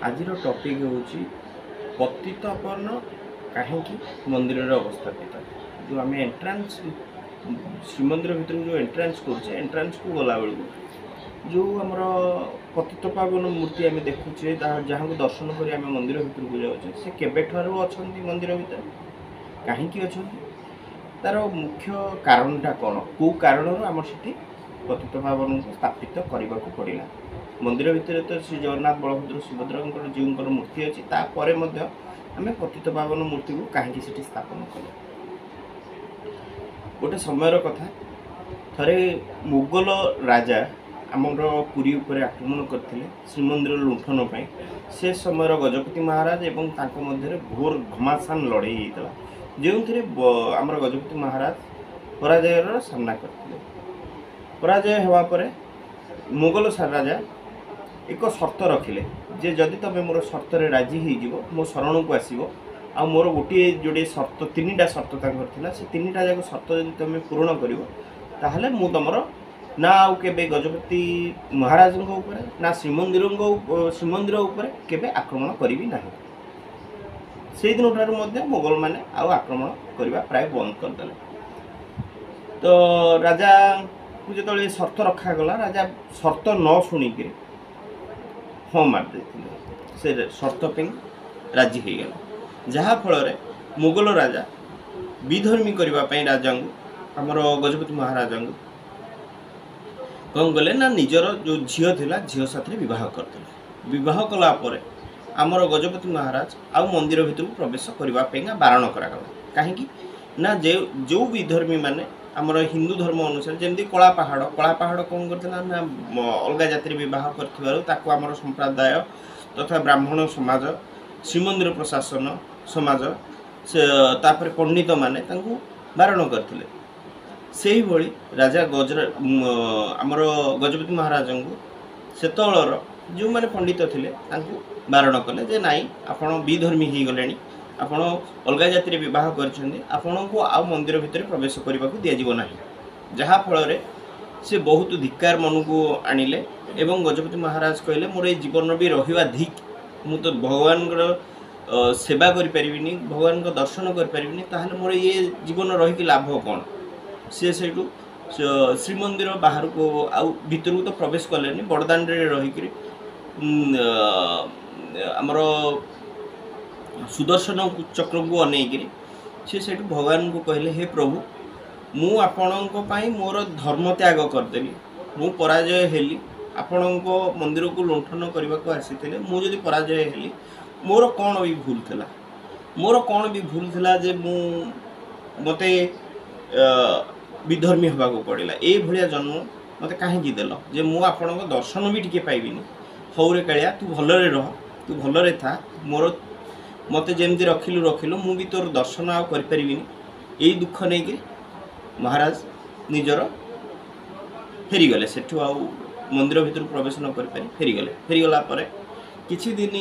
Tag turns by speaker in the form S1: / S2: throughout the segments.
S1: ଆଜିର ଟପିକ୍ ହେଉଛି ପତିତପାବନ କାହିଁକି ମନ୍ଦିରରେ ଅବସ୍ଥାପିତ। ଯେଉଁ ଆମେ ଏଣ୍ଟ୍ରାନ୍ସ ଶ୍ରୀମନ୍ଦିର ଭିତରକୁ ଯେଉଁ ଏଣ୍ଟ୍ରାନ୍ସ କରୁଛେ, ଏଣ୍ଟ୍ରାନ୍ସକୁ ଗଲାବେଳକୁ ଯେଉଁ ଆମର ପତିତପାବନ ମୂର୍ତ୍ତି ଆମେ ଦେଖୁଛେ, ଯାହାଙ୍କୁ ଦର୍ଶନ କରି ଆମେ ମନ୍ଦିର ଭିତରକୁ ଯାଉଛେ, ସେ କେବେଠାରୁ ଅଛନ୍ତି ମନ୍ଦିର ଭିତରେ, କାହିଁକି ଅଛନ୍ତି, ତାର ମୁଖ୍ୟ କାରଣଟା କ'ଣ, କେଉଁ କାରଣରୁ ଆମର ସେଠି ପତିତପାବନଙ୍କୁ ସ୍ଥାପିତ କରିବାକୁ ପଡ଼ିଲା। ମନ୍ଦିର ଭିତରେ ତ ଶ୍ରୀ ଜଗନ୍ନାଥ, ବଳଭଦ୍ର, ସୁଭଦ୍ରାଙ୍କର ଜୀଉଙ୍କର ମୂର୍ତ୍ତି ଅଛି, ତାପରେ ମଧ୍ୟ ଆମେ ପତିତପାବନ ମୂର୍ତ୍ତିକୁ କାହିଁକି ସେଠି ସ୍ଥାପନ କଲେ। ଗୋଟେ ସମୟର କଥା, ଥରେ ମୋଗଲ ରାଜା ଆମର ପୁରୀ ଉପରେ ଆକ୍ରମଣ କରିଥିଲେ ଶ୍ରୀମନ୍ଦିର ଲୁଣ୍ଠନ ପାଇଁ। ସେ ସମୟର ଗଜପତି ମହାରାଜ ଏବଂ ତାଙ୍କ ମଧ୍ୟରେ ଘୋର ଘମାସାନ ଲଢ଼େଇ ହେଇଥିଲା, ଯେଉଁଥିରେ ଆମର ଗଜପତି ମହାରାଜ ପରାଜୟର ସାମ୍ନା କରିଥିଲେ। ପରାଜୟ ହେବା ପରେ ମୋଗଲ ରାଜା ଏକ ସର୍ତ୍ତ ରଖିଲେ ଯେ ଯଦି ତୁମେ ମୋର ସର୍ତ୍ତରେ ରାଜି ହେଇଯିବ, ମୋ ଶରଣକୁ ଆସିବ, ଆଉ ମୋର ଗୋଟିଏ ଯୋଡ଼ିଏ ସର୍ତ୍ତ, ତିନିଟା ସର୍ତ୍ତ ତାଙ୍କର ଥିଲା, ସେ ତିନିଟା ଯାକ ସର୍ତ୍ତ ଯଦି ତୁମେ ପୂରଣ କରିବ, ତାହେଲେ ମୁଁ ତୁମର ନା ଆଉ କେବେ ଗଜପତି ମହାରାଜଙ୍କ ଉପରେ ନା ଶ୍ରୀମନ୍ଦିର ଉପରେ କେବେ ଆକ୍ରମଣ କରିବି ନାହିଁ। ସେଇଦିନଠାରୁ ମଧ୍ୟ ମୋଗଲମାନେ ଆଉ ଆକ୍ରମଣ କରିବା ପ୍ରାୟ ବନ୍ଦ କରିଦେଲେ। ତ ରାଜାକୁ ଯେତେବେଳେ ସର୍ତ୍ତ ରଖାଗଲା, ରାଜା ସର୍ତ୍ତ ନ ଶୁଣିକିରି ହଁ ମାରି ଦେଇଥିଲେ, ସେ ସର୍ତ୍ତ ପାଇଁ ରାଜି ହେଇଗଲେ। ଯାହାଫଳରେ ମୋଗଲ ରାଜା ବିଧର୍ମୀ କରିବା ପାଇଁ ରାଜାଙ୍କୁ, ଆମର ଗଜପତି ମହାରାଜାଙ୍କୁ କ'ଣ କଲେ ନା ନିଜର ଯେଉଁ ଝିଅ ଥିଲା, ଝିଅ ସାଥିରେ ବିବାହ କରିଦେଲେ। ବିବାହ କଲା ପରେ ଆମର ଗଜପତି ମହାରାଜ ଆଉ ମନ୍ଦିର ଭିତରକୁ ପ୍ରବେଶ କରିବା ପାଇଁକା ବାରଣ କରାଗଲା। କାହିଁକି ନା ଯେଉଁ ବିଧର୍ମୀମାନେ ଆମର ହିନ୍ଦୁ ଧର୍ମ ଅନୁସାରେ, ଯେମିତି କଳା ପାହାଡ଼, କଳା ପାହାଡ଼ କ'ଣ କରିଥିଲା ନା ଅଲଗା ଜାତିରେ ବିବାହ କରିଥିବାରୁ ତାକୁ ଆମର ସମ୍ପ୍ରଦାୟ ତଥା ବ୍ରାହ୍ମଣ ସମାଜ, ଶ୍ରୀମନ୍ଦିର ପ୍ରଶାସନ ସମାଜ, ସେ ତାପରେ ପଣ୍ଡିତମାନେ ତାଙ୍କୁ ବାରଣ କରିଥିଲେ। ସେଇଭଳି ରାଜା ଗଜର ଆମର ଗଜପତି ମହାରାଜଙ୍କୁ ସେତେବେଳର ଯେଉଁମାନେ ପଣ୍ଡିତ ଥିଲେ ତାଙ୍କୁ ବାରଣ କଲେ ଯେ ନାଇଁ, ଆପଣ ବିଧର୍ମୀ ହେଇଗଲେଣି, ଆପଣ ଅଲଗା ଜାତିରେ ବିବାହ କରିଛନ୍ତି, ଆପଣଙ୍କୁ ଆଉ ମନ୍ଦିର ଭିତରେ ପ୍ରବେଶ କରିବାକୁ ଦିଆଯିବ ନାହିଁ। ଯାହାଫଳରେ ସେ ବହୁତ ଧିକ୍କାର ମନକୁ ଆଣିଲେ ଏବଂ ଗଜପତି ମହାରାଜ କହିଲେ, ମୋର ଏଇ ଜୀବନ ବି ରହିବା ଧିକ୍, ମୁଁ ତ ଭଗବାନଙ୍କର ସେବା କରିପାରିବିନି, ଭଗବାନଙ୍କ ଦର୍ଶନ କରିପାରିବିନି, ତାହେଲେ ମୋର ଇଏ ଜୀବନ ରହିକି ଲାଭ କ'ଣ? ସିଏ ସେଇଠୁ ଶ୍ରୀମନ୍ଦିର ବାହାରକୁ ଆଉ ଭିତରକୁ ତ ପ୍ରବେଶ କଲେନି, ବଡ଼ଦାଣ୍ଡରେ ରହିକରି ଆମର ସୁଦର୍ଶନ ଚକ୍ରକୁ ଅନେଇକିରି ସେ ସେଇଠୁ ଭଗବାନଙ୍କୁ କହିଲେ, ହେ ପ୍ରଭୁ, ମୁଁ ଆପଣଙ୍କ ପାଇଁ ମୋର ଧର୍ମ ତ୍ୟାଗ କରିଦେଲି, ମୁଁ ପରାଜୟ ହେଲି, ଆପଣଙ୍କ ମନ୍ଦିରକୁ ଲୁଣ୍ଠନ କରିବାକୁ ଆସିଥିଲେ, ମୁଁ ଯଦି ପରାଜୟ ହେଲି, ମୋର କ'ଣ ବି ଭୁଲ ଥିଲା? ମୋର କ'ଣ ବି ଭୁଲ ଥିଲା ଯେ ମୁଁ ମୋତେ ବିଧର୍ମୀ ହେବାକୁ ପଡ଼ିଲା? ଏଇଭଳିଆ ଜନ୍ମ ମୋତେ କାହିଁକି ଦେଲ ଯେ ମୁଁ ଆପଣଙ୍କ ଦର୍ଶନ ବି ଟିକେ ପାଇବିନି? ହଉରେ କାଳିଆ, ତୁ ଭଲରେ ରହ, ତୁ ଭଲରେ ଥା, ମୋର ମୋତେ ଯେମିତି ରଖିଲୁ ରଖିଲୁ, ମୁଁ ବି ତୋର ଦର୍ଶନ ଆଉ କରିପାରିବିନି। ଏଇ ଦୁଃଖ ନେଇକି ମହାରାଜ ନିଜର ଫେରିଗଲେ ସେଠୁ, ଆଉ ମନ୍ଦିର ଭିତରକୁ ପ୍ରବେଶ ନ କରିପାରି ଫେରିଗଲେ। ଫେରିଗଲା ପରେ କିଛି ଦିନ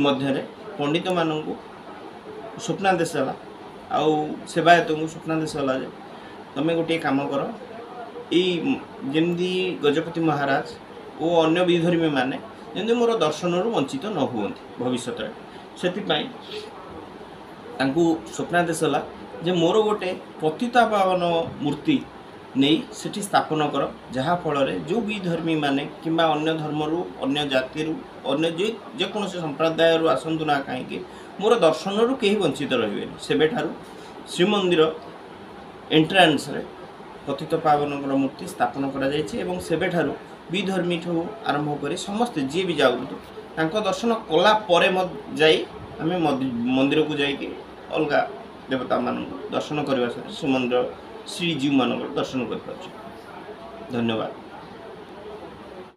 S1: ମଧ୍ୟରେ ପଣ୍ଡିତମାନଙ୍କୁ ସ୍ୱପ୍ନାଦେଶ ହେଲା ଆଉ ସେବାୟତଙ୍କୁ ସ୍ୱପ୍ନାଦେଶ ହେଲା ଯେ ତମେ ଗୋଟିଏ କାମ କର, ଏଇ ଯେମିତି ଗଜପତି ମହାରାଜ ଓ ଅନ୍ୟ ବିଧର୍ମୀମାନେ ଯେମିତି ମୋର ଦର୍ଶନରୁ ବଞ୍ଚିତ ନ ହୁଅନ୍ତି ଭବିଷ୍ୟତରେ, ସେଥିପାଇଁ ତାଙ୍କୁ ସ୍ୱପ୍ନାଦେଶ ହେଲା ଯେ ମୋର ଗୋଟେ ପତିତପାବନ ମୂର୍ତ୍ତି ନେଇ ସେଠି ସ୍ଥାପନ କର, ଯାହାଫଳରେ ଯେଉଁ ବିଧର୍ମୀମାନେ କିମ୍ବା ଅନ୍ୟ ଧର୍ମରୁ, ଅନ୍ୟ ଜାତିରୁ, ଅନ୍ୟ ଯେକୌଣସି ସମ୍ପ୍ରଦାୟରୁ ଆସନ୍ତୁ ନା କାହିଁକି, ମୋର ଦର୍ଶନରୁ କେହି ବଞ୍ଚିତ ରହିବେନି। ସେବେଠାରୁ ଶ୍ରୀମନ୍ଦିର ଏଣ୍ଟ୍ରାନ୍ସରେ ପତିତପାବନଙ୍କର ମୂର୍ତ୍ତି ସ୍ଥାପନ କରାଯାଇଛି ଏବଂ ସେବେଠାରୁ ବିଧର୍ମୀଠୁ ଆରମ୍ଭ କରି ସମସ୍ତେ ଯିଏ ବି ଯାଉନ୍ତୁ, ତାଙ୍କ ଦର୍ଶନ କଲା ପରେ ଯାଇ ଆମେ ମନ୍ଦିରକୁ ଯାଇକି ଅଲଗା ଦେବତାମାନଙ୍କୁ ଦର୍ଶନ କରିବା ସହିତ ଶ୍ରୀମନ୍ଦିର ଶ୍ରୀଜୀଉମାନଙ୍କର ଦର୍ଶନ କରିପାରୁଛୁ। ଧନ୍ୟବାଦ।